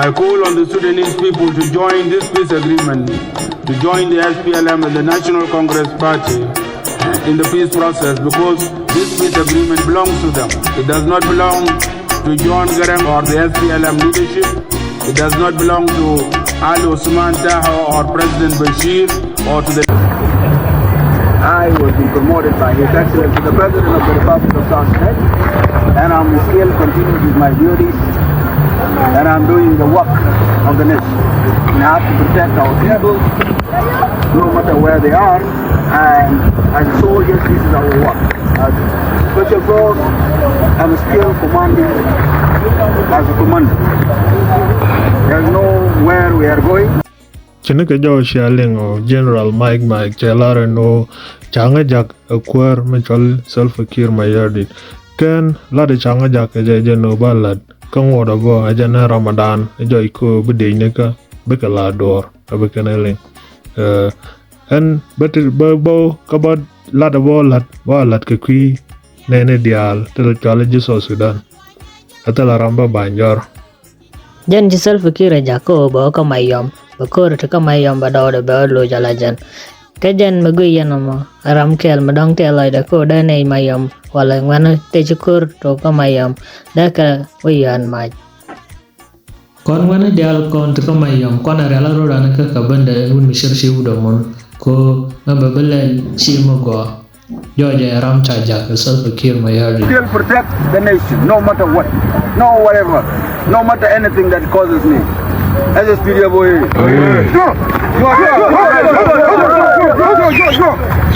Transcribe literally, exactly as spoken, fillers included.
I call on the Sudanese people to join this peace agreement, to join the S P L M and the National Congress Party in the peace process, because this peace agreement belongs to them. It does not belong to John Garang or the S P L M leadership. It does not belong to Ali Osman Taha or President Bashir or to the I was been promoted by His Excellency the President of the Republic of South Sudan, and I'm still continuing with my duties, and I'm doing the work of the nation. We have to protect our people, no matter where they are, and as soldiers, this is our work. As special force, I'm still commanding as a commander. There's nowhere we are going. Ci ni kɛ jɔw cia liŋ ɔ General Mike Mike cɛ lar ɛn ɣöö ca ŋä jak ɛ kuäär mi cɔl Salva Kiir Mayardit. Kɛn lat ɛ ca ŋä jak ɛ jɛ jɛ ni ɣöö ba lat kä ŋuɔt ɛ bä ɛ jɛ ni Ramadan ɛ jɔc kɛ ɣöö bi dec ni kä bikɛ la duɔ̱ɔ̱r ɛ bi kɛn ɛ liŋ. Ɛ, ɛn bä ti bä bä kä bä lat ɛ bä lat bä lat kɛ kui̱ nɛɛni diaal thilɛ cɔal i̱ ji̱ South Sudan. Ɛ thilɛ ram bä ba̱ny jɔr. Jɛn ci Salva Kiir ɛ jakä ɣöö bɛ wä kä Mayɔm, bɛ ko̱r ti kä Mayɔm bɛ dɔɔdɛ bɛ wä loc ala jɛn. Kä jɛn mi guiy yɛn ɛmɔ ɛ ram kɛl mi dɔ̱ŋ tɛth lɔcdɛ kä ɣöö dee nɛy Mayɔm walɛ ŋuɛ̈ni tëë ci ko̱r tok kä Mayɔm dee kɛ wä yɔ̱a̱n mac. Kɔn ŋuɛ̈ni diaal kɔn ti kä Mayɔm kɔn ɛ rial a rot an kä kɛ bendɛ ɛn wut mi cir ci wut ɛmɔn ko mɛ bɛ bi lɛl ci mi gɔaa. Jɔɔc ɛ ram ca jak ɛ Salva Kiir Mayardit. Still protect the nation, no matter what, no whatever, no matter anything that causes me. S S P D F O A.